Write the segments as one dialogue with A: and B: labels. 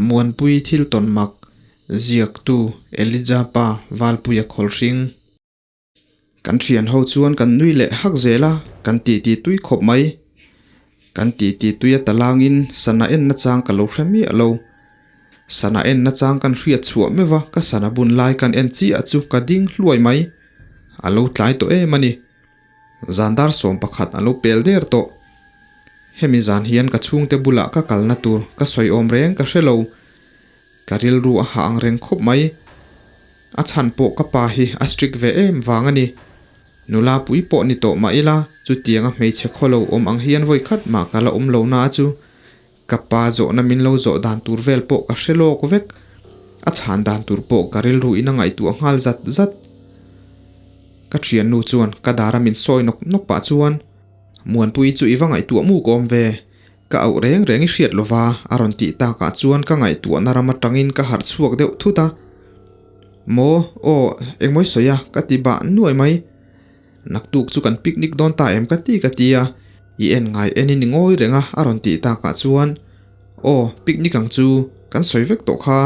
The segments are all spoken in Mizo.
A: Muanpui thil tawn mak, ziaktu Elijah pa Valpuia Khawlhring. Kan thian ho chuan kan nui leh hak zel a, kan titi tui khawp mai. Kan titi tui a talangin sana en nachang ka lo hre miah lo. Sana en nachang kan hriat chhuah meuh va, ka sana bun lai kan en chiah chu ka ding hluai mai. A lo tlai tawh em a ni. Zan dar 11 a lo pel der tawh. Hemi zan hian ka chhungte bulah ka kalna tur ka sawi awm reng ka hre lo. Ka rilru a hah ang reng khawp mai. A chhan pawh ka pa hi a strict ve em vang a ni. Nula pui pawh ni tawh mah ila, chutianga hmeichhe khawlo awm ang hian vawi khat mah ka la awm lo na chu. Ka pa zawhna min lo zawh dan tur vel pawh ka hre lawk vek. A chhan dan tur pawh ka rilru in a ngaihtuah nghal zat zat. Ka thiannu chuan ka dara min sawi nawk nawk pah chuan, Muanpui chu i va ngaihtuah muk awm ve. Ka auh reng reng i hriat lova a rawn tih takah chuan ka ngaihtuahna ram atangin ka harh chhuak deuh thut a. Maw, aw, engmawi sawi a, ka ti bah nuai mai. Naktuk chu kan picnic dawn ta em ka ti ka ti a, i en ngai en in i ngawi reng a a rawn tih takah chuan, aw, picnic ang chu, kan sawi vek tawh kha,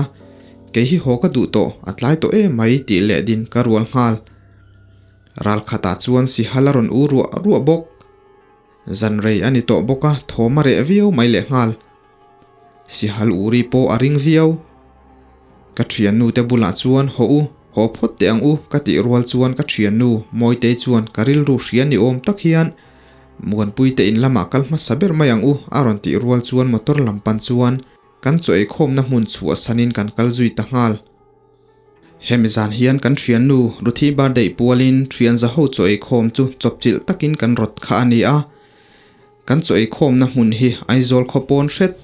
A: kei hi haw ka duh tawh, a tlai tawh em mai tih leh din ka rual nghal. Ral khatah chuan sihal a rawn u ruah ruah bawk. Zan rei a ni tawh bawk a, thawm a reh viau mai leh nghal. Sihal uri pawh a ring viau. Ka thiannu te bulah chuan haw u, haw phawt teh ang u ka tih rual chuan ka thiannu Mawitei chuan ka rilru hria ni awm tak hian Muanpui te in lamah kal hmasa ber mai ang u a rawn tih rual chuan motor lam pan chuan kan chaw eikhawmna hmun chhuahsanin kan kal zui ta nghal. Hemi zan hian kan thiannu Ruthi birthday pualin thian zaho chaw eikhawm chu chawpchilh takin kan rawt kha a ni a. Kan chaw eikhawmna hmun hi Aizawl khaw pawn hret,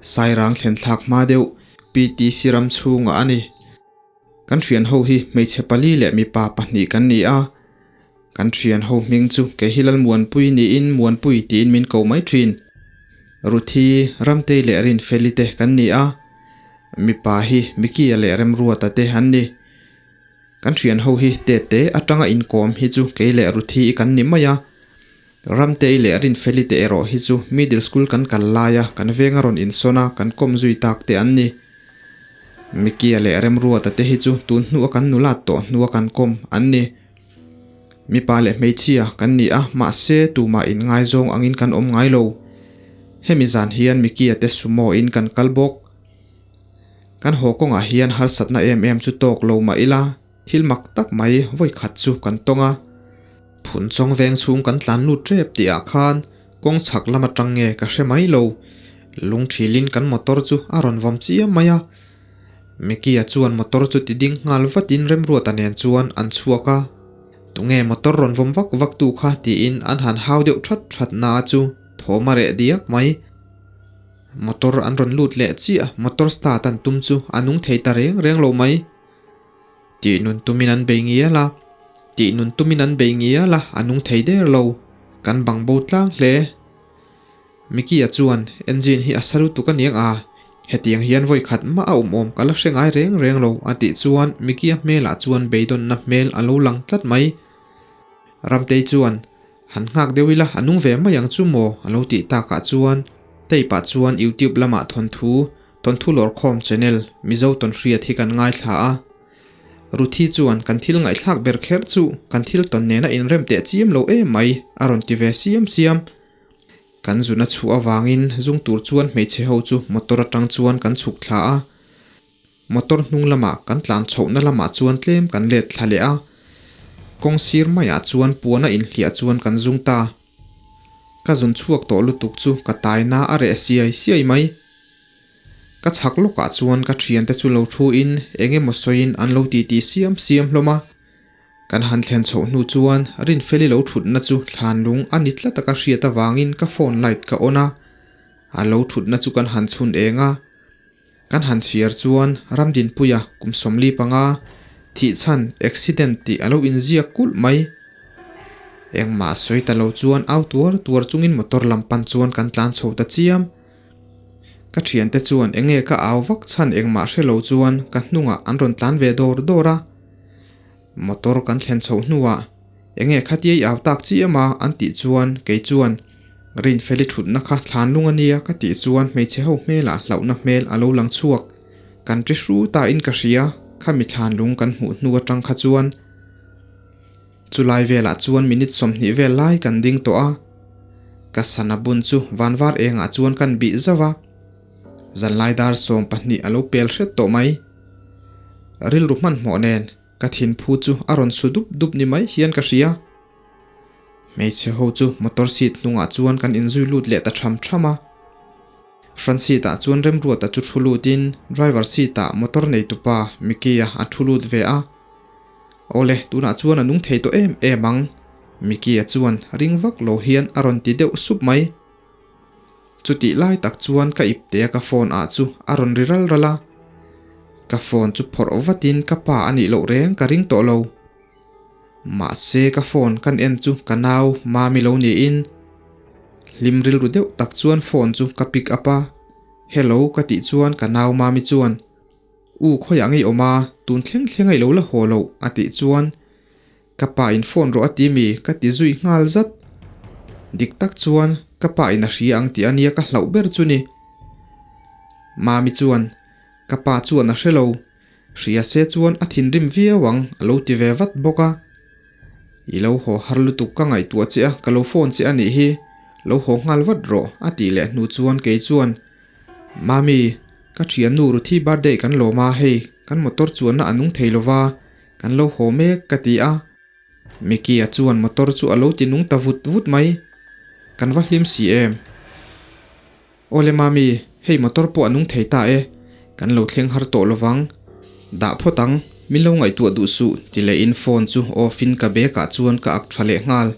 A: Sairang thlen thlak hma deuh, PTC ram chhungah a ni. Kan thian ho hi hmeichhe pali leh mipa pahnih kan ni a. Kan thian ho hming chu kei hi Lalmuanpui niin Muanpui tiin min ko mai thin. Ruthi, Ramtei leh Rinfeli te kan ni a. Mipa hi Mikia leh Remruata te an ni. Kan thian ho hi tete atanga inkawm hi chu kei leh Ruthi i kan ni mai a. Ramtei leh Rinfeli te erawh hi chu middle school kan kal laia kan venga rawn insawn a kan kawm zui tak te an ni. Mikia leh Remruata te hi chu tun hnua kan nulat tawh hnua kan kawm an ni. Mipa leh hmeichhia kan ni a, mahse tumah inngaizawng angin kan awm ngai lo. Hemi zan hian Mikia te sumo in kan kal bawk. Kan haw kawngah hian harsatna em em chu tawk lo mah ila, thil mak tak mai vawi khat chu kan tawng a. Phun chawng veng chhung kan tlan lut tep tih ah khan kawng chhak lam atang nge ka hre mai lo. Lungthilin kan motor chu a rawn vawm chiam mai a. Mickey-a chuan motor chu ti ding nghal vatin Remruata nen chuan an chhuak a, Tunge motor rawn vawm vak vak tu kha tiin an han hau deuh that that na a chu thawm a reh diak mai. Motor an rawn lut leh chiah, motor start an tum chu a nung thei ta reng reng lo mai. Tih nun tumin an bei ngial a, tih nun tumin an bei ngial a, a nung thei der lo. Kan bang bo tlang hle. Mickey-a chuan, Engine hi a sa lutuk a niang a, hetiang hian vawi khat mah a awm awm ka la hre ngai reng reng lo a tih chuan Mickey-a hmelah chuan beidawnna hmel a lo lang tlat mai. Ramtei chuan, Han nghak deuh ila a nung ve mai ang chu maw a lo tih takah chuan tape-ah chuan YouTube lamah thawnthu, thawnthu lawrkhawm channel Mizo Tawnhriat hi kan ngaithla a. Ruthi chuan kan thil ngaihthlak ber kher chu kan thil tawn nena inrem teh chiam lo em mai a rawn ti ve siam siam. Kan zun a chhuah avangin zung tur chuan hmeichhe ho chu motor atang chuan kan chhuk thla a. Motor hnung lamah kan tlan chhohna lamah chuan tlem kan let thla leh a. Kawng sir maiah chuan puan a inhliah chuan kan zung ta. Ka zun chhuak tawh lutuk chu ka taina a reh siai siai mai. Ka chhak lawkah chuan ka thiante chu lo thu in eng emaw sawiin an lo titi siam siam hlawm a. Kan han thlen chhoh hnu chuan Rinfeli lo thutna chu thlan lung a ni tlat a ka hriat avangin ka phone light ka on a, a lo thutna chu kan han chhun eng a. Kan han chhiar chuan Ramdinpuia kum 45 thihchhan accident tih a lo inziak kulh mai. Engmah sawi ta lo chuan au tuar tuar chungin motor lam pan chuan kan tlan chho ta chiam. Ka thiante chuan enge ka au vak chhan engmah hre lo chuan ka hnungah an rawn tlan ve dawr dawr a. Motor kan thlen chhoh hnuah enge khatia i au tak chiam a an tih chuan kei chuan Rinfeli thutna kha thlan lung a nia ka tih chuan hmeichhe ho hmelah hlauhna hmel a lo lang chhuak. Kan ṭi hru ta in ka hria, khami thlan lung kan hmuh hnu aṭang kha chuan. Chulai velah chuan minute 20 vel lai kan ding tawh a. Ka sana bun chu vanvar engah chuan kan bih zauh a. Zanlai dar 12 a lo pel hret tawh mai. Rilru hmanhmawh nen ka thinphu chu a rawn su dup dup ni mai hian ka hria. Hmeichhe ho chu motor seat hnungah chuan kan inzui lut leh ta tham tham a. Front seat ah chuan Remruata chu thu lutin driver seat ah motor neitupa Mickey-a a thu lut ve a. Awle, tunah chuan a nung thei tawh em em ang, Mickey-a chuan ring vak lo hian a rawn ti deuh sup mai. Chutih lai tak chuan ka iptea ka phone ah chu a rawn ri ral ral a. Ka phone chu phawrh vatin ka pa a nih loh reng ka ring tawh lo. Mahse ka phone kan en chu ka nau Mami lo niin hlim rilru deuh tak chuan phone chu ka pick up a, Hello ka tih chuan ka nau Mami chuan U khawiah ngei awm a, tun thleng thleng a i lo la haw loh a tih chuan ka pa in phone rawh a ti mi ka ti zui nghal zat. Dik tak chuan ka pa in a hria ang tih a nia ka hlauh ber chu ni. Mami chuan ka pa chuan a hre lo. Hria se chuan a thinrim viau ang a lo ti ve vat bawk a. I lo haw har lutuk ka ngaihtuah che a, ka lo phone che a nih hi, lo haw nghal vat rawh a tih leh hnu chuan kei chuan, Mami, ka thiannu Ruthi birthday kan lawm a, hei kan motor chuanna a nung thei lova, kan lo haw mek ka ti a. Mickey-a chuan motor chu a lo ti nung ta vut vut mai. Kan va hlim si em? Awle Mami, hei motor pawh a nung thei ta e, kan lo thleng har tawh lovang. Dah phawt ang, min lo ngaihtuah duh suh ti lehin phone chu off in ka bag ah chuan ka ak tha leh nghal.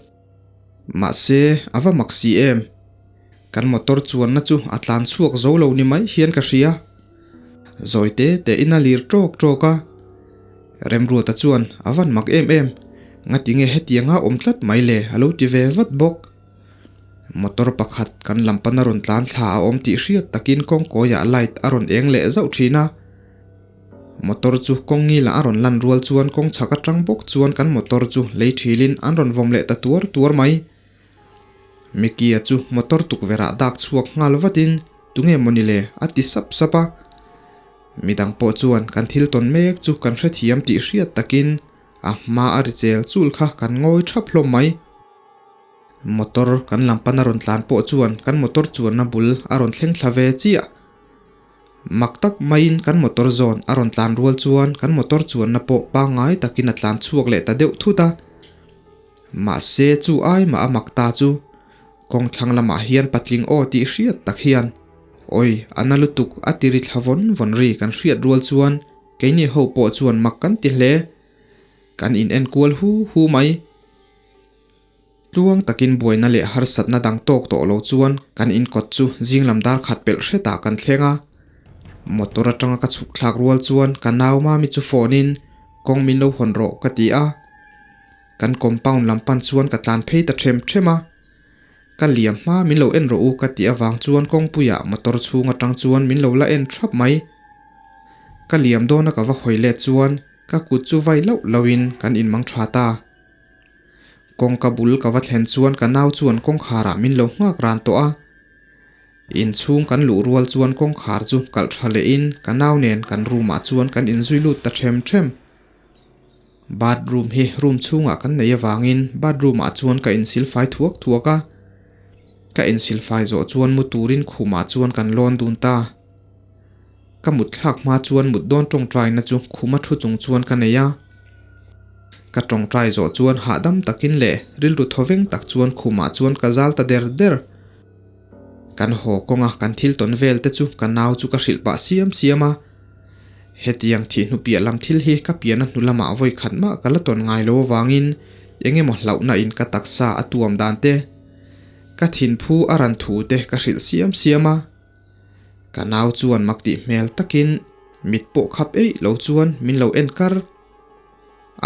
A: Mahse, a va mak si em? Kan motor chuanna chu a tlan chhuak zo lo ni mai hian ka hria. Zawi te te in a lir tawk tawk a. Remruata chuan a van mak em em, ngatinge hetianga awm tlat mai le a lo ti ve vat bawk. Motor pakhat kan lam pana rawn tlan thla a awm tih hriat takin kawngkawiah light a rawn eng leh zauh thin a. Motor chu kawng ngilah a rawn lan rual chuan kawng chhak atang bawk chuan kan motor chu lei thilin an rawn vawm leh ta tuar tuar mai. Mickey-a chu motor tukverh ah dak chhuak nghal vatin tunge mawni le a ti sap sap a. Midang pawh chuan kan thil tawn mek chu kan hrethiam tih hriat takin a hma a ri chel chul kha kan ngawi thap hlawm mai. Motor kan lam pana rawn tlan pawh chuan kan motor chuanna bul a rawn thleng thla ve chiah. Mak tak maiin kan motor zawn a rawn tlan rual chuan kan motor chuanna pawh pangngai takin a tlan chhuak leh ta deuh thut a. Mahse chu ai mah a mak ta chu kawng thlang lamah hian patling aw tih hriat tak hian Awi a na lutuk a ti ri thla vawn vawn ri kan hriat rual chuan keini ho pawh chuan mak kan ti hle. Kan in enkual hu hu mai. Tluang takin buaina leh harsatna dang tawk tawh lo chuan kan inkawt chu zing lam dar khat pelh hretah kan thleng a. Motor atanga ka chhuk thlak rual chuan ka nau mami chu phone in kawng min lo hawn rawh ka ti a. Kan compound lam pan chuan ka tlan phei ta them them a. Ka liam hma min lo en rawh u ka tih avang chuan kawngpuiah motor chhung atang chuan min lo la en thap mai. Ka liam dawna ka va hawi let chuan ka kut chu vai lauh lauhin kan inmang tha ta. Kawngka bul ka va thlen chuan ka nau chuan kawngkharah min lo nghak ran tawh a. Inchhung kan luh rual chuan kawngkhar chu kalh tha lehin ka nau nen kan room ah chuan kan inzui lut ta them them. Bathroom hi room chhungah kan nei avangin bathroom ah chuan ka insilfai thuak thuak a. Ka insilfai zawh chuan mu turin khumah chuan kan lawn dun ta. Ka mut thlak hma chuan mut dawn tawngtaina chu khuma thu chung chuan ka nei a. Ka tawngtai zawh chuan hahdam takin leh rilru thawveng tak chuan khumah chuan ka zal ta der der. Kan haw kawnga kan thil tawn vel te chu ka nau chu ka hrilh pah siam siam a. Hetiang thih hnu piah lam thil hi ka piahna hnu lamah vawi khat mah ka la tawn ngai lo avangin eng emaw hlauhna in ka taksa a tuam dan te, ka thinphu a ran thu te ka hrilh siam siam a. Ka nau chuan mak tih hmel takin mit pawh khap eih lo chuan min lo en kar.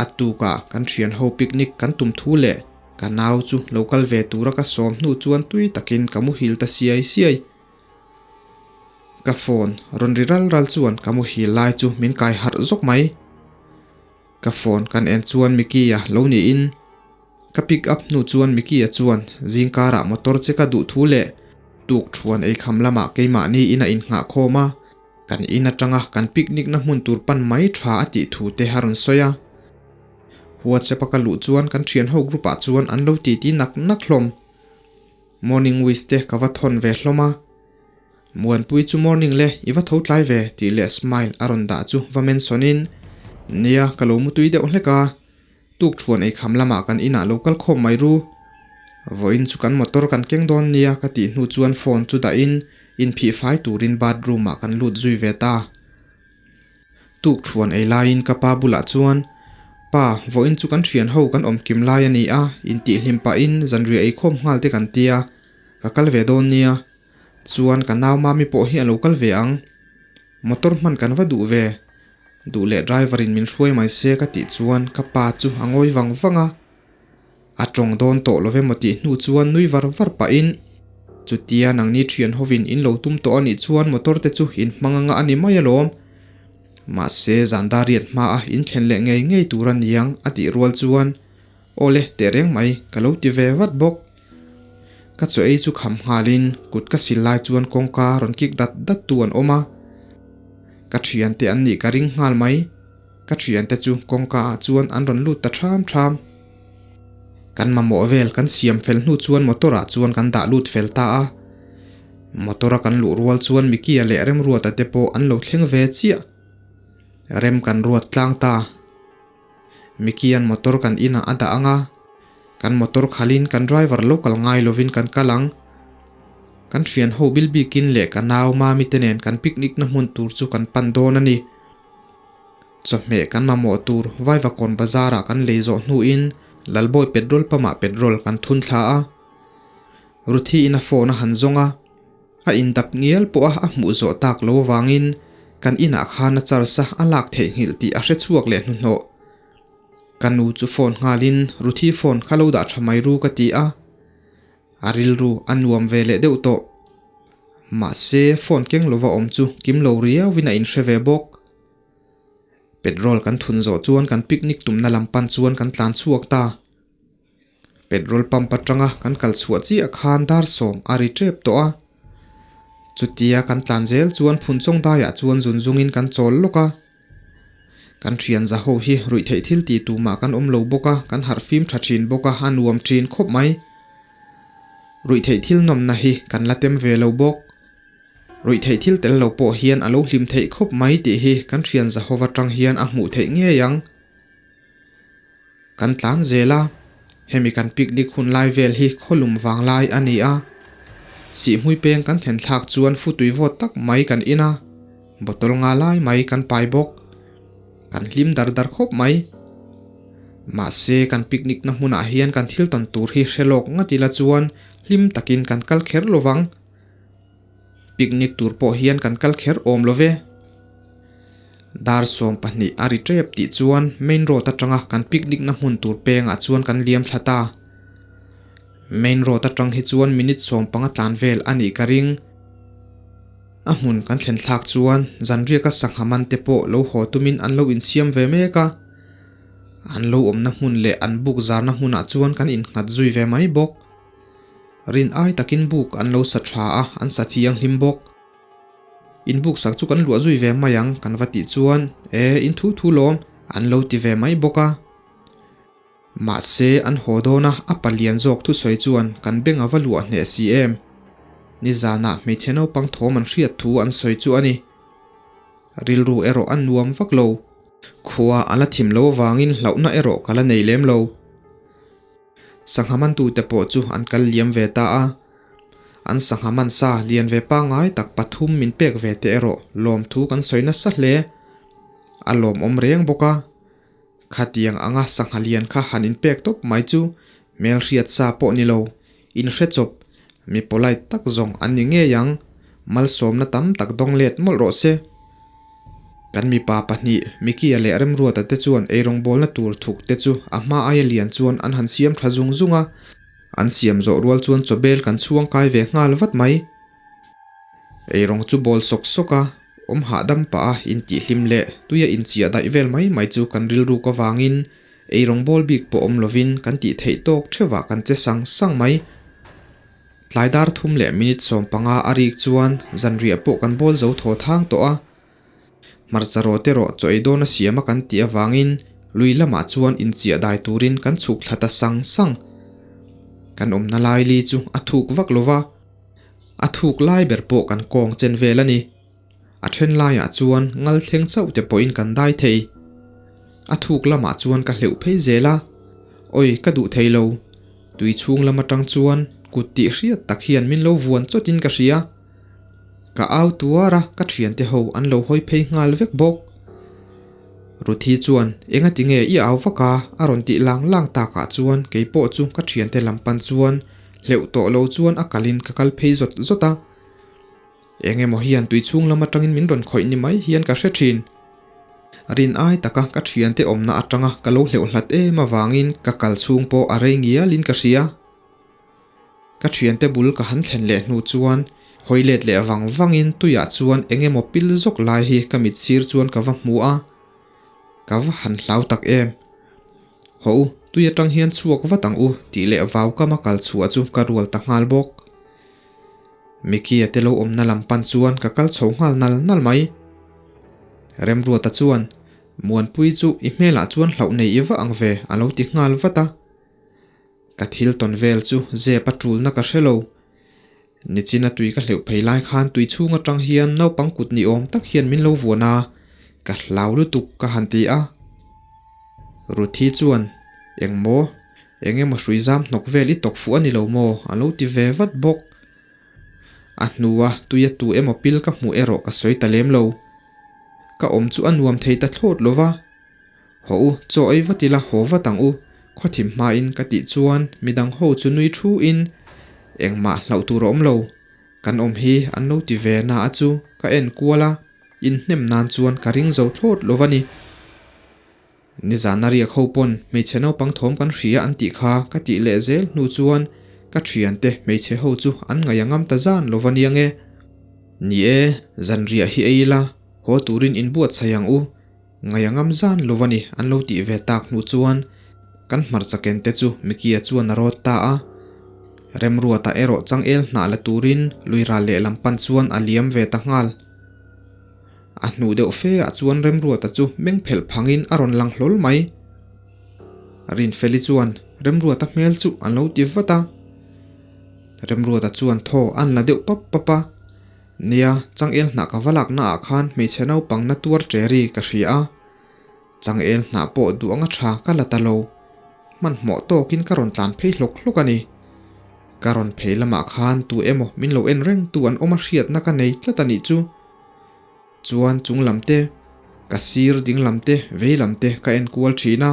A: A tukah kan thian ho picnic kan tum thu leh ka nau chu lo kal ve tura ka sawm hnu chuan tui takin ka muhil ta siai siai. Ka phone rawn ri ral ral chuan ka muhil lai chu min kai harh zawk mai. Ka phone kan en chuan Mickey-a lo niin Ka pick up hnu chuan Mickey-a chuan zingkarah motor che ka duh thu leh tuk thuan eikham lamah keimahni in a innghah khawm a. Kan in atanga kan picnic na hmun tur pan mai tha a tih thu te a rawn sawi a. WhatsApp a ka luh chuan kan thian ho group ah chuan an lo titi nak nak hlawm. Morning wish te ka va thawn ve hlawm a. Muanpui chu morning le i va tho tlai ve tih leh smile a rawn dah chu va mention in, Nia ka lo mutui deuh hlek a, tuk thuan ei kham lamah kan inah lo kal khawm mai ru. Vawiin chu kan motor kan keng dawn nia ka tih hnu chuan phone chu dah in inphih fai turin bathroom ah kan lut zui ve ta. Tuk thuan ei laiin ka pa bulah chuan, Pa, vawiin chu kan thian ho kan awm kim lai a ni a, intihhlim pahin zanriah ei khawm nghal te kan tia, ka kal ve dawn nia. Chuan ka nau mami pawh hi a lo kal ve ang. Motor hman kan va duh ve. Duh leh driver in min hruai mai se ka tih chuan ka pa chu a ngawi vang vang a. A tawng dawn tawh lo emaw tih hnu chuan nui var var pahin, Chutia nangni thian hovin in lo tum tawh a nih chuan motor te chu in hmang anga a ni mai alawm. Mahse zan dariat hmaa in thlen leh ngei ngei tur a niang a tih rual chuan, Awle teh reng mai ka lo ti ve vat bawk. Ka chaw ei chu kham nghalin kut ka sil lai chuan kawngka rawn kik dat dat tu an awm a. Ka thiante an nih ka ring nghal mai. Ka thiante chu kawngka ah chuan an rawn lut ta tham tham. Kan mamawh vel kan siam fel hnu chuan motor ah chuan kan dah lut fel ta a. Motor a kan luh rual chuan Mikia leh Remruata te pawh an lo thleng ve chiah. Rem kan ruat tlang ta. Mikian motor kan inah a dah ang a, kan motor khalhin kan driver lo kal ngai lovin kan kal ang. Kan thian ho bil bikin leh ka nau mami te nen kan picnic na hmun tur chu kan pan dawn a ni. Chawhmeh kan mamawh tur Vaivakawn bazar ah kan lei zawh hnuin Lalbawi petrol pump ah petrol kan thun thla a. Ruthi in a phone a han zawng a, a indap ngial pawh a a hmuh zawh tak lo avangin kan inah khan a charge a a lak theihnghilh tih a hre chhuak leh hnuhnawh. Ka nu chu phone nghalin Ruthi phone kha lo dah tha mai ru ka ti a, a rilru a nuam ve leh deuh tawh. Mahse phone keng lova awm chu kim lo riauin a inhre ve bawk. Petrol kan thun zawh chuan kan picnic tumna lam pan chuan kan tlan chhuak ta. Petrol pump atanga kan kal chhuah chiah khan dar sawm a ri tep tawh a. Chutia kan tlan zel chuan phun chawng daiah chuan zun zungin kan chawl lawk a. Kan thian za ho hi ruih theih thil ti tumah kan awm lo bawk a, kan harh fim tha thin bawk a, a nuam thin khawp mai. Ruih theih thil nawmna hi kan la tem ve lo bawk. Ruih theih thil tel lo pawh hian a lo hlim theih khawp mai tih hi kan thian za ho atang hian a hmuh theih ngei ang. Kan tlan zel a, hemi kan picnic hun lai vel hi khawlum vang lai a ni a. Sihhmui peng kan thlen thlak chuan futui vawt tak mai kan in a, bottle nga lai mai kan pai bawk. Kan hlim dar dar khawp mai. Mahse kan picnic na hmunah hian kan thil tawn tur hi hre lawk ngat ila chuan hlim takin kan kal kher lovang. Picnic tur pawh hian kan kal kher awm lo ve. Dar 20 a ri tep tih chuan main road atanga kan picnic na hmun tur pengah chuan kan liam thla ta. Main road atang hi chuan minute 15 tlan vel a nih ka ring. A hmun kan thlen thlak chuan zanriaka sangha man te pawh lo haw tumin an lo insiam ve mek a. An lo awmna hmun leh an buk zarna hmunah chuan kan innghat zui ve mai bawk. Rin ai takin buk an lo sa tha a, an sa thianghlim bawk. In buk sak chu kan luah zui ve mai ang kan va tih chuan, E, in thu thu lawm, an lo ti ve mai bawk a. Mahse, an haw dawn a, a palian zawk thusawi chuan kan beng a va luah hneh si em. Nizanah hmeichhe naupang thawm an hriat thu an sawi chu a ni. Rilru erawh a nuam vak lo. Khua a la thim lo avangin hlauhna erawh ka la nei lem lo. Sangha mantute pawh chu an kal liam ve ta a, an sangha man sa lian ve pangngai tak pathum min pek ve te erawh lawmthu kan sawi nasa hle. A lawmawm reng bawk a, khatiang anga sangha lian kha han inpek tawp mai chu hmelhriat sa pawh ni lo, inhre chawp, mi polite tak zawng an ni ngei ang, malsawmna tam tak dawng let mawlh rawh se. Kan mipa pahnih, Mikia leh Remruata te chuan eirawngbawlna tur thuk te chu a hma aia lian chuan an han siam tha zung zung a. An siam zawh rual chuan chawbel kan chhuang kai ve nghal vat mai. Eirawng chu bawl sawk sawk a, awm hahdam pah a intihhlim leh tuia inchiah daih vel mai mai chu kan rilruk avangin eirawngbâwl bik pawh awm lovin kan tih theih tawk theuhah kan che sang sang mai. Tlai dar thum leh minute 15 a rik chuan zanriah pawh kan bawl zo thaw thang tawh a. Hmarcha rawh te rawh chaw ei dawn a siam a kan tih avangin lui lamah chuan inchiah dai turin kan chhuk thla ta sang sang. Kan awmna lai li chu a thuk vak lo va, a thuk lai ber pawh kan kawng chen vel a ni. A then laiah chuan ngal thleng chauh te pawhin kan dai thei. A thuk lamah chuan ka hleuh phei zel a, Awi ka duh thei lo. Tui chhung lam atang chuan kut tih hriat tak hian min lo vuan chawtin ka hria. Ka au tuar a, ka thiante ho an lo hawi phei nghal vek bawk. Ruthi chuan, Engati nge i au vak a? a rawn tih lang lang takah chuan kei pawh chu ka thiante lam pan chuan hleuh tawh lo chuan a kalin ka kal phei zawt zawt a. Eng emaw hian tui chhung lam atangin min rawn khawih ni mai hian ka hre thin. Rin ai taka ka thiante awmna atanga ka lo hleuh hlat em avangin ka kal chhung pawh a rei ngialin ka hria. Ka thiante bul ka han thlen leh hnu chuan hawi let leh vang vangin tuiah chuan eng emaw pil zawk lai hi ka mit sir chuan ka va hmu a, ka va han hlau tak em. Haw u, tui atang hian chhuak vat ang u tih leh vau kama kal chhuah chu ka rual ta nghal bawk. Mickey-a te lo awmna lam pan chuan ka kal chho nghal nal nal mai. Remruata chuan, Muanpui chu i hmelah chuan hlauh nei i va ang ve a lo ti nghal vat a. Ka thil tawn vel chu zep a tulna ka hre lo. Nichina tui ka hleuh phei lai khan tui chhung atang hian naupang kut ni awm tak hian min lo vuan a, ka hlau lutuk ka han ti a. Ruthi chuan, Eng maw? Eng emaw hrui zam hnawk vel i tawk fuh a ni lo maw? a lo ti ve vat bawk. A hnua tuia tu emaw pil ka hmuh erawh ka sawi ta lem lo. Ka awm chu a nuam thei ta thlawt lo va. Haw u, chaw ei vat ila haw vat ang u, khawthim hmain ka tih chuan midang ho chu nui thu in engmah hlauh tur a awm lo, kan awm hi an lo ti ve na a chu ka en kual a, inhnem nan chuan ka ring zo thlawt lo va ni. Nizan a riak ho pawn hmeichhe naupang thawm kan hria an tih kha ka tih leh zel hnu chuan ka thiante hmeichhe ho chu an ngaih a ngam ta zan lo va nia nge. Ni e, zanriah hi ei ila, haw turin inbuatsaih ang u, Ngaih a ngam zan lo a ni an lo tih ve tak hnu chuan kan hmarcha ken te chu Mikia chuan a rawt ta a. Remruata erawh changel hnah la turin lui ral lehlam pan chuan a liam ve ta nghal. A hnu deuh fe ah chuan Remruata chu meng phelh phangin a rawn lang hlawl mai. Rinfeli chuan Remruata hmel chu an lo ti vat a. Remruata chuan thaw an la deuh pap pap a. Nia, changel hnah ka va lakna ah khan hmeichhe naupang na tuar ṭeri ka hria a. Changel hnah pawh duh anga ṭha ka la ta lo. Hmanhmawh tawkin ka rawn tlan phei hlawk hlawk a ni. Ka rawn phei lamah khan tu emaw min lo en reng tu an awm a hriatna ka nei tlat a nih chu. Chuan chung lam te, ka sir ding lam te, vei lam te ka en kual ṭhin a.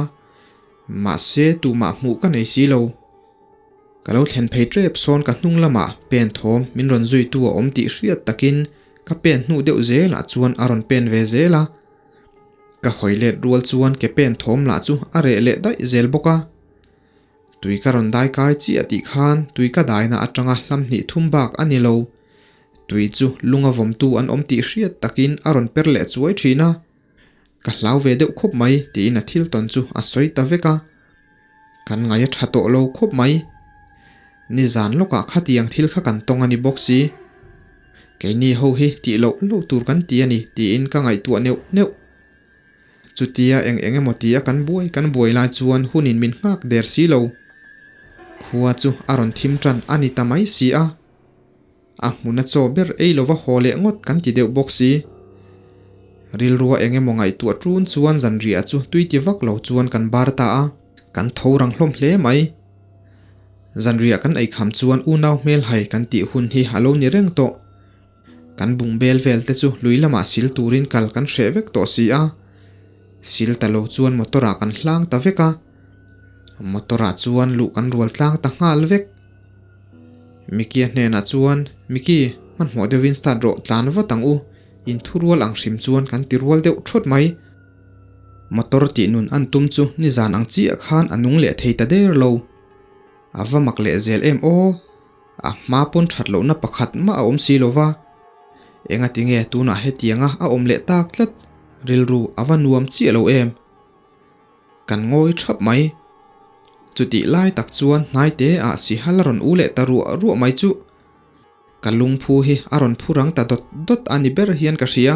A: Mahse tumah hmuh ka nei si lo. Ka lo thlen phei tep sawn ka hnung lamah pen thawm min rawn zuitu a awm tih hriat takin ka pen hnuh deuh zelah chuan a rawn pen ve zel a. Ka hawi let rual chuan ke pen thawm lah chu a reh leh daih zel bawk a. Tui ka rawn dai kai chiah tih khan tui ka daina atanga hlam hnih thum bak a ni lo. Tui chu lunga vawmtu an awm tih hriat takin a rawn per leh chuai thin a. Ka hlau ve deuh khawp mai tiin a thil tawn chu a sawi ta vek a. Kan ngaih a tha tawh lo khawp mai. Nizan lawkah khatiang thil kha kan tawng a ni bawk si. Keini ho hi tih loh loh tur kan ti a ni tiin ka ngaihtuah neuh neuh. Chutia eng eng emaw tia kan buai kan buai lai chuan hunin min nghak der si lo. Khua chu a rawn thim tan a ni ta mai si a. A hmuna chaw ber ei lova haw leh ngawt kan ti deuh bawk si. Rilrua eng emaw ngaihtuah ṭun chuan zanriah chu tui ti vak lo chuan kan bar ta a, kan tho rang hlawm hle mai. Zanriah kan ei kham chuan unau hmelhai kan tih hun hi a lo ni reng tawh. Kan bung bel vel te chu lui lamah sil turin kal kan hreh vek tawh si a. Sil ta lo chuan motor ah kan hlang ta vek a. Motor ah chuan luh kan rual tlang ta nghal vek. Mickey-a hnenah chuan, Mickey, hmanhmawh deuhin start rawh tlan vat ang u, in thu rual ang hrim chuan kan ti rual deuh thawt mai. Motor tih nun an tum chu nizan ang chiah khan a nung leh thei ta der lo. A va mak leh zel em aw, a hma pawn that lohna pakhat mah a awm si lo va. Engati nge tunah hetianga a awm leh tak tlat, rilru a va nuam chiah lo em. Kan ngawi thap mai. Chutih lai tak chuan hnaite ah sihal a rawn u leh ta ruah ruah mai chu. Ka lungphu hi a rawn phu rang ta dawt dawt a ni ber hian ka hria.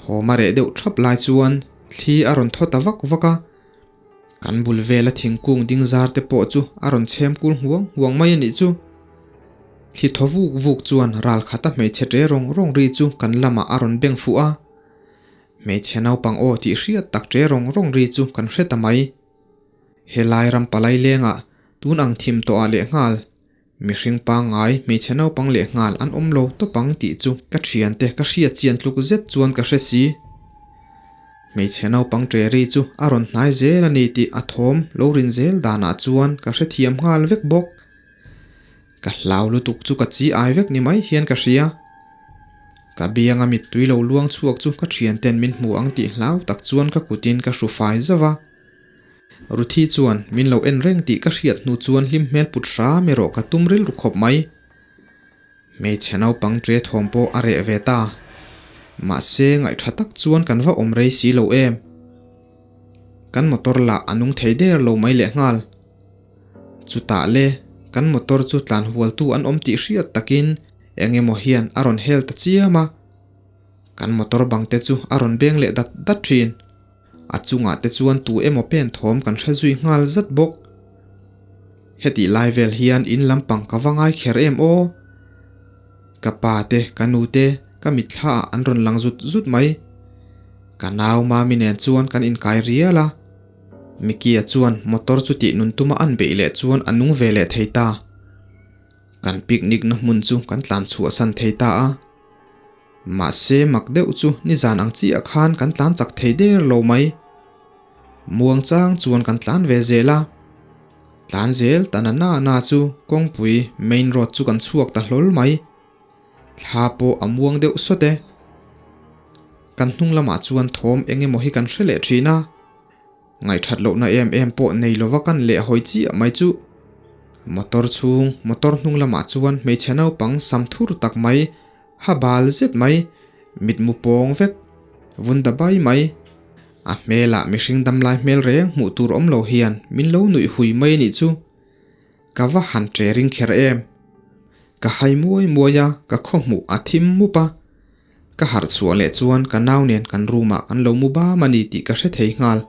A: Thawm a reh deuh thap lai chuan thli a rawn thaw ta vak vak a. Kan bul vela thingkung ding zar te pawh chu a rawn chhem kul huang huang mai a nih chu. Thli thaw vuk vuk chuan ral khata hmeichhe ṭe rawng rawng ri chu kan lamah a rawn beng fuh a. Hmeichhe naupang aw tih hriat tak ṭe rawng rawng ri chu kan hre ta mai. Helai ram palai lengah tun ang thim tawh ah lehnghal mihring pangngai hmeichhe naupang lehnghal an awm lo tawp ang tih chu ka thiante ka hriat chian tluk zet chuan ka hre si. Hmeichhe naupang ṭe ri chu a rawn hnai zel a ni tih a thawm lo rin zel danah chuan ka hrethiam nghal vek bawk. Ka hlau lutuk chu ka chi ai vek ni mai hian ka hria. Ka bianga mittui lo luang chhuak chu ka thianten min hmu ang tih hlau tak chuan ka kutin ka hru fai zauh a. Ruthi chuan min lo en reng tih ka hriat hnu chuan hlim hmel put hram erawh ka tum rilru khawp mai. Hmeichhe naupang ṭe thawm pawh a reh ve ta. Mahse ngaihṭha tak chuan kan va awm rei si lo em. Kan motor lah a nung thei der lo mai lehnghal. Chutah le, kan motor chu tlan hualtu an awm tih hriat takin eng emaw hian a rawn hel ta chiam a. Kan motor bang te chu a rawn beng leh dat dat thin. A chungah te chuan tu emaw pen thawm kan hre zui nghal zat bawk. Hetih lai vel hian in lampang ka va ngai kher em aw? Ka pa te, ka nu te, ka mitthla ah an rawn lang zut zut mai. Ka nau mami nen chuan kan inkai rial a. Mickey-a chuan motor chu tih nun tuma an beih leh chuan a nung ve leh thei ta. Kan picnic na hmun chu kan tlan chhuahsan thei ta a. Mahse mak deuh chu nizan ang chiah khan kan tlan chak thei der lo mai. Muang chang chuan kan tlan ve zel a. Tlan zel ta na na na chu kawngpui main road chu kan chhuak ta hlawl mai. Thla pawh a muang deuh sawt e. Kan hnung lamah chuan thawm eng emaw hi kan hre leh thin a. Ngaihthat lohna em em pawh nei lova kan leh hawi chiah mai chu. Motor chhung, motor hnung lamah chuan hmeichhe naupang sam thur tak mai, ha bal zet mai, mitmu pawng vek, vun da bai mai. A hmelah mihring damlai hmel reng hmuh tur awm lo hian min lo nuih hui mai a nih chu. Ka va han ṭe ring kher em. Ka hai muai muai a, ka khawhmuh a thim mup a. Ka harh chhuah leh chuan ka nau nen kan room ah kan lo mu bam a ni tih ka hre thei nghal.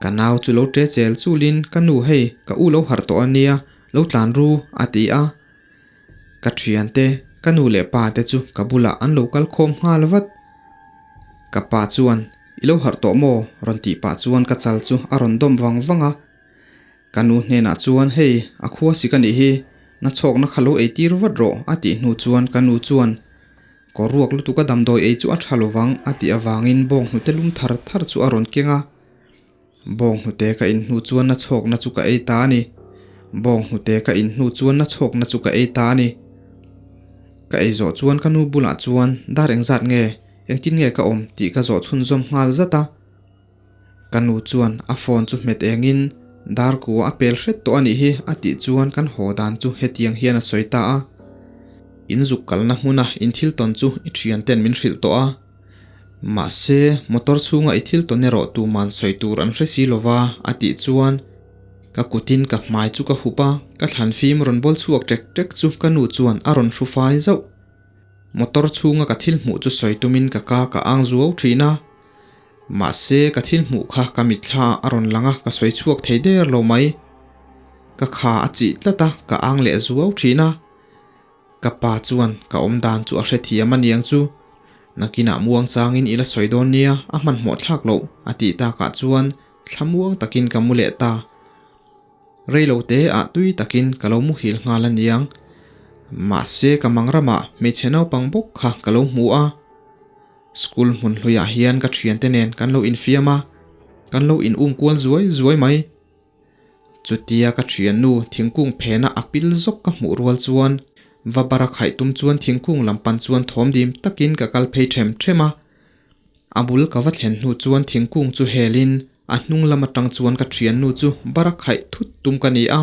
A: Ka nau chu lo ṭe chel chulin ka nu hei ka u lo harh tawh a nia, lo tlan ru a ti a. Ka ṭhiante, ka nu leh pa te chu ka bulah an lo kal khawm nghal vat. Ka pa chuan i lo harh tawh maw? rawn tih pah chuan ka chal chu a rawn dawm vang vang a. Ka nu hnenah chuan hei a khua sik a nih hi, na chhawkna kha lo ei tir vat rawh a tih hnu chuan ka nu chuan kaw ruak lutuk a damdawi ei chu a tha lovang a tih avangin bawng hnute lum thar thar chu a rawn keng a. Bawng hnute ka in hnu chuan na chhawkna chu ka ei ta a ni. Bawng hnute ka in hnu chuan na chhawkna chu ka ei ta a ni. Ka ei zawh chuan ka nu bulah chuan dar engzat nge, engtin nge ka awm tih ka zawh chhunzawm nghal zat a. Ka nu chuan a phone chu hmet engin dar kua a pel hret tawh a nih hi a tih chuan kan haw dan chu hetiang hian a sawi ta a. In zuk kalna hmuna in thil tawn chu i thian ten min hrilh tawh a. Mahse, motor chhunga i thil tawn erawh tuman sawi tur an hre si lova a tih chuan ka kutin ka hmai chu ka hup a, ka thlan fim rawn bawl chhuak ṭek ṭek chu ka nu chuan a rawn hru fai zauh. Motor chhunga ka thil hmuh chu sawi tumin ka ka ka ang zuau ṭhin a. Mahse, ka thil hmuh kha ka mitthla a rawn lang a, ka sawi chhuak thei der lo mai. Ka kha a chih tlat a, ka ang leh zuau thin a. Ka pa chuan ka awm dan chu a hrethiam a niang chu. Nakinah muang changin i la sawi dawn nia, a hmanhmawh thlak loh, a tih takah chuan thlamuang takin ka mu leh ta. Reilo te ah tui takin ka lo muhil nghal a niang. Mahse, ka mang ramah hmeichhe naupang bawk kha ka lo hmu a. School hmun hluiah hian ka thiante nen kan lo infiam a, kan lo in um kual zuai zuai mai. Chutia ka thiannu thingkung phena a pil zawk ka hmuh rual chuan va bara khaih tum chuan thingkung lam pan chuan thawm dim takin ka kal phei them them a. A bul ka va thlen hnu chuan thingkung chu helin a hnung lam atang chuan ka thiannu chu bara khaih thut tum ka ni a.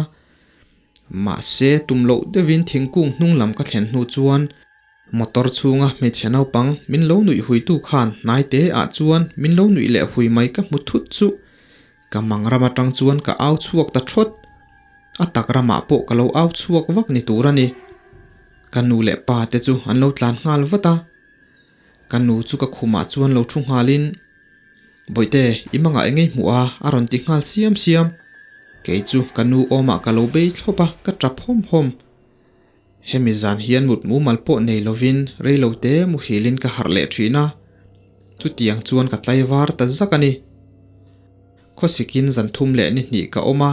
A: Mahse tum loh deuhin thingkung hnung lam ka thlen hnu chuan Motor chhunga hmeichhe naupang min lo nuih huitu khan hnai te ah chuan min lo nuih leh hui mai ka hmu thut chu ka mang ram atang chuan ka au chhuak ta thawt. A tak ramah pawh ka lo au chhuak vak ni tur a ni. Ka nu leh pa te chu an lo tlan nghal vat a. Ka nu chu ka khumah chuan lo thu nghalin, Bawihte, i mangah eng ei hmuh a? a rawn ti nghal siam siam. Kei chu ka nu awmah ka lo bei thlawp a, ka tap hawm hawm. Hemi zan hian mut mumal pawh nei lovin rei lo te muhilin ka harh leh thin a, chutiang chuan ka tlaivar ta zak a ni. Khawsikin zan thum leh ni hnih ka awm a,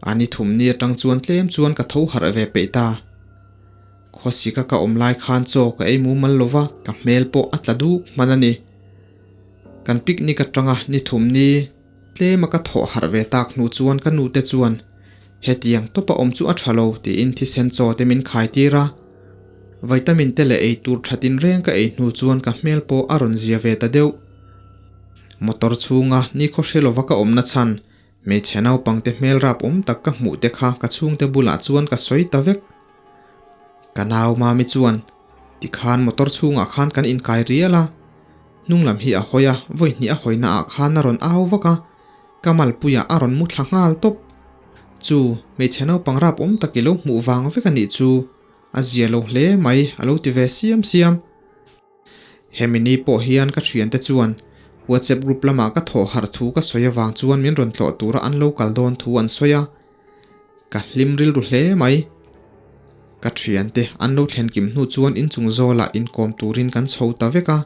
A: a ni thum ni atang chuan tlem chuan ka tho harh ve peih ta. Khawsika ka awm lai khan chaw ka ei mumal lova, ka hmel pawh a tla duk hman a ni. Kan picnic atanga ni thum ni tlema ka thawh harh ve tak hnu chuan ka nute chuan hetiang tawpa awm chu a tha lo tiin thisen chaw te min khai tir a. Vitamin te leh ei tur tha tinreng ka ei hnu chuan ka hmel pawh a rawn zia ve ta deuh. Motor chhunga nikhaw hre lova ka awmna chhan hmeichhe naupangte hmel rap awm tak ka hmuh te kha ka chhungte bulah chuan ka sawi ta vek. Ka nau Mami chuan tikhan motor chhungah khan kan inkai rial a, hnung lam hi a hawi a, vawi hnih a hawina ah khan a rawn au vak a, ka malpuiah a rawn mu thla nghal tawp. Chu hmeichhe naupang rap awm tak i lo hmuh vang vek a nih chu a zia lo hle mai a lo ti ve siam siam. Hemi ni pawh hian ka thiante chuan WhatsApp group lamah ka thawh harh thu ka sawi avang chuan min rawn tlawh tura an lo kal dawn thu an sawi a, ka hlim rilru hle mai. Ka thiante an lo thlen kim hnu chuan inchung zawlah inkawm turin kan chho ta vek a.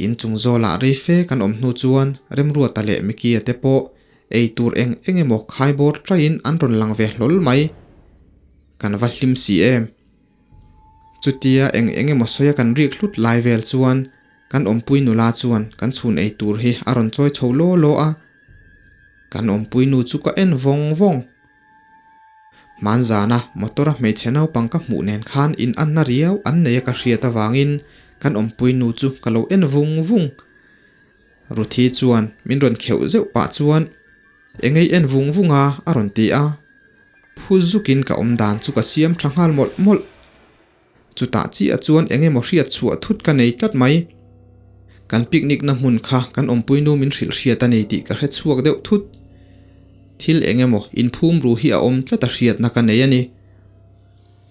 A: Inchung zawlah rei fe kan awm hnu chuan Remruata leh Mikia te pawh ei tur eng eng emaw khaibawr taiin an rawn lang ve hlawl mai. Kan va hlim si em. Chutia eng eng emaw sawi a kan rik hlut lai vel chuan kan awmpui nula chuan kan chhun ei tur hi a rawn chawi chho law law a, kan awmpui nu chu ka en vawng vawng. Hmanzana motor a hmeichhe naupang ka hmuh nen khan in anna riau an nei a ka hriat avangin kan awmpui nu chu ka lo en vung vung. Ruthi chuan min rawn kheuh zeuh pah chuan eng ei en vung vung a a rawn ti a. Phu zukin ka awm dan chu ka siam tha nghal mawlh mawlh. Chutah chiah chuan eng emaw hriat chhuah thut ka nei tlat mai. Kan picnic na hmun kha kan awmpui nu min hrilh hriat a ni tih ka hre chhuak deuh thut. Thil eng emaw inphum ru hi a awm tlat a hriatna ka nei a ni.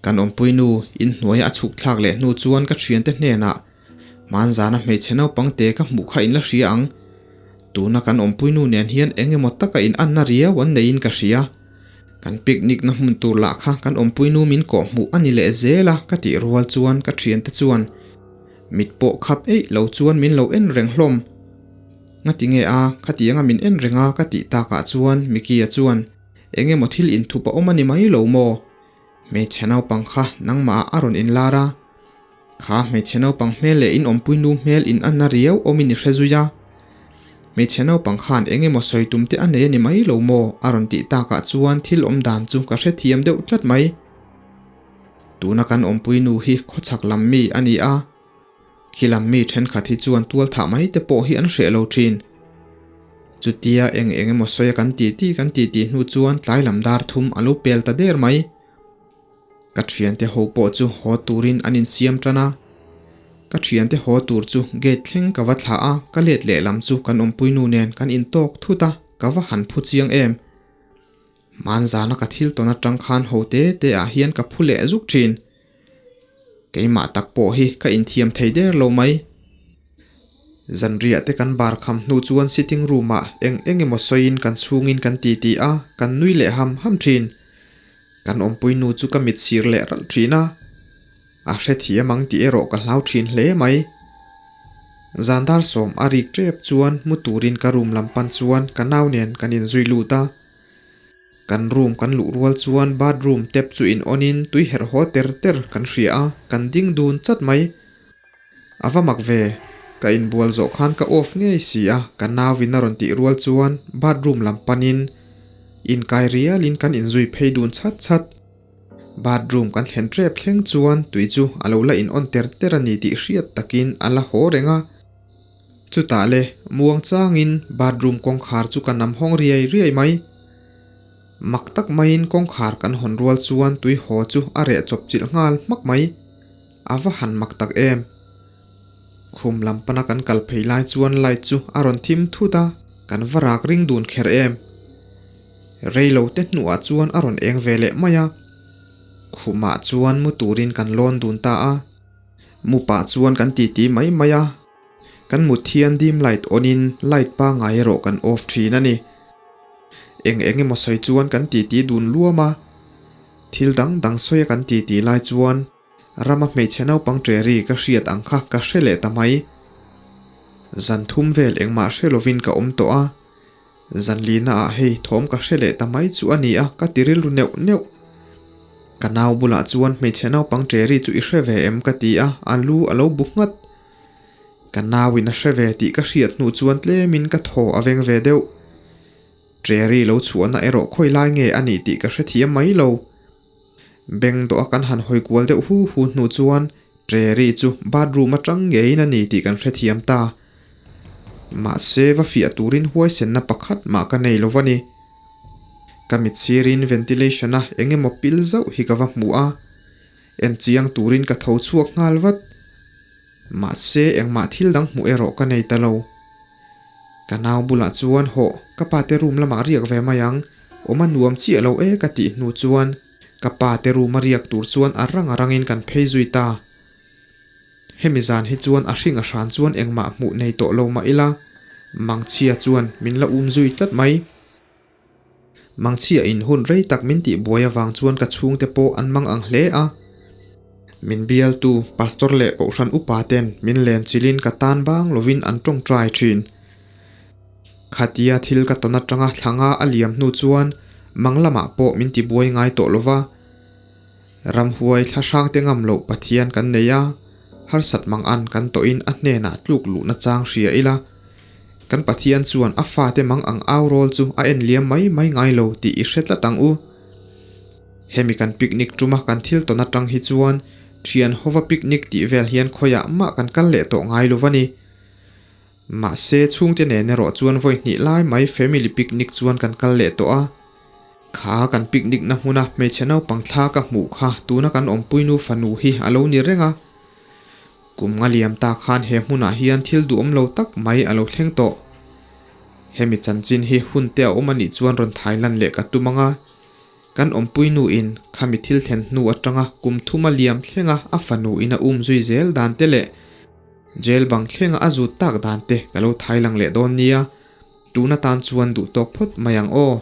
A: Kan awmpui nu inhnuaia a chhuk thlak leh hnu chuan ka thiante hnenah Hmanzana hmeichhe naupang te ka hmuh kha in la hria ang. Tuna kan awmpui nu nen hian eng emaw taka in anna riau an neiin ka hria. Kan picnic na hmun tur lah kha kan awmpui nu min kawh hmuh a ni leh zel a ka tih rual chuan ka thiante chuan mit pawh khap eih lo chuan min lo en reng hlawm. Ngati nge a, khatianga min en reng a ka tih takah chuan Mickey-a chuan eng emaw thil inthup a awm a ni mai lo maw? Hmeichhe naupang kha nangmah ah a rawn inlar a. Kha hmeichhe naupang hmel leh in awmpui nu hmel in a na riau awmin i hre zui a. Hmeichhe naupang khan eng emaw sawi tum te a nei a ni mai lo maw? a rawn tih takah chuan thil awm dan chu ka hrethiam deuh tlat mai. Tuna kan awmpui nu hi khawchhak lam mi a ni a. Khi lam mi thenkhat hi chuan tual thah mai te pawh hi an hreh lo thin. Chutia eng eng emaw sawi a kan ti ti kan ti tih hnu chuan tlai lam dar thum a lo pel ta der mai. Ka thiante ho pawh chu haw turin an insiam tan a. Ka thiante haw tur chu gate thleng ka va thlah a, ka let lehlam chu kan awmpui nu nen kan intawk thut a, ka va han phu chiang em. Hmanzana ka thil tawn atang khan ho te te ah hian ka phu leh zuk thin. Keimah tak pawh hi ka inthiam thei der lo mai. Zanriah te kan bar kham hnu chuan sitting room ah eng eng emaw sawiin kan chhungin kan ti ti a, kan nui leh ham ham thin. Kan awmpui nu chu ka mit sir leh ralh thin a, a hrethiam ang tih erawh ka hlau thin hle mai. Zandar sawm a rik tep chuan mu turin ka room lam pan chuan ka nau nen kan inzui lut a. Kan room kan luh rual chuan bathroom tap chu in on in tui herh haw ter ter kan hria a, kan ding dun chat mai. A va mak ve, ka inbual zawh khan ka off ngei si a, ka nau in a rawn tih rual chuan bathroom lam pan in inkai rial in kan inzui phei dun chat chat. Bathroom kan thlen tep thleng chuan tui chu a lo la in on ter ter a ni tih hriat takin a la haw reng a. Chutah le, muang changin bathroom kawngkhar chu ka nam hawng riai riai mai. Mak tak maiin kawngkhar kan hawn rual chuan tui haw chu a reh chawp chilh nghal hmak mai. A va han mak tak em! Khum lam pana kan kal phei lai chuan light chu a rawn thim thut a, kan va rak ring dun kher em! Rei lo te hnuah chuan a rawn eng ve leh mai a. Khumah chuan mu turin kan lawn dun ta a. Mu pah chuan kan titi mai mai a, kan mut hian dim light on in light pangngai erawh kan off thin a ni. Eng eng emaw sawi chuan kan titi dun luam a, thil dang dang sawi a kan titi lai chuan Rama hmeichhe naupang ṭeri ka hriat ang kha ka hre leh ta mai. Zan thum vel engmah hre lovin ka awm tawh a, zan lina ah hei thawm ka hre leh ta mai chu a ni a ka ti rilru neuh neuh. Ka nau bulah chuan hmeichhe naupang ṭeri chu i hre ve em ka ti a, a lu a lo bu nghat. Ka nauin a hre ve tih ka hriat hnu chuan tlemin ka thaw a veng ve deuh. Ṭeri lo chhuahna erawh khawi lai nge a nih tih ka hrethiam mai lo. Beng dawh a kan han hawi kual deuh hu hu hnu chuan Ṭeri chu bathroom atang ngeiin a ni tih kan hrethiam ta. Mahse va fiah turin huaisenna pakhat mah ka nei lo va ni. Ka mit sirin ventilation a eng emaw pil zauh hi ka va hmu a, en chiang turin ka tho chhuak nghal vat. Mahse engmah thil dang hmuh erawh ka nei ta lo. Ka nau bulah chuan hawh ka pate room lamah riak ve mai ang, awm a nuam chiah lo e ka tih hnu chuan ka pate room a riak tur chuan a rang a rangin kan phei zui ta. Hemi zan hi chuan a hring a hran chuan engmah hmuh nei tawh lo mah ila, Mangchhia chuan min la um zui tlat mai. Mangchhia in hun rei tak min tih buai avang chuan ka chhungte pawh an mang ang hle a. Min bialtu Pastor leh Kohhran upa ten min len chilhin ka tan bang lovin an tawngtai thin. Khatia thil ka tawn atanga thlanga a liam hnu chuan mang lamah pawh min ti buai ngai tawh lova. Ramhuai thla hrangte ngam loh Pathian kan nei a, harsat mang an kan tawhin a hnenah tluk luhna chang hria ila. Kan Pathian chuan a fate mang ang au rawl chu a en liam mai mai ngai lo tih i hre tlat ang u. Hemi kan picnic tuma kan thil tawn atang hi chuan thian hova picnic tih vel hian khawiah mah kan kal leh tawh ngai lo va ni. Mahse chhungte nen erawh chuan vawi hnih lai mai family picnic chuan kan kal leh tawh a. Kha kan picnic na hmuna hmeichhe naupang thla ka hmuh kha tuna kan awmpuinu fanu hi a lo ni reng a. Kum nga liam ta khan he hmunah hian thil duhawm lo tak mai a lo thleng tawh. Hemi chanchin hi hun te a awm a nih chuan rawn thai lan leh ka tum ang a. Kan awmpui nuin khami thil thlen hnu atanga kum thuma liam thlenga a fanu in a um zui zel dan te leh jail bang thlenga a zut tak dan te ka lo thai lang leh dawn nia. Tun atan chuan duh tawk phawt mai ang aw.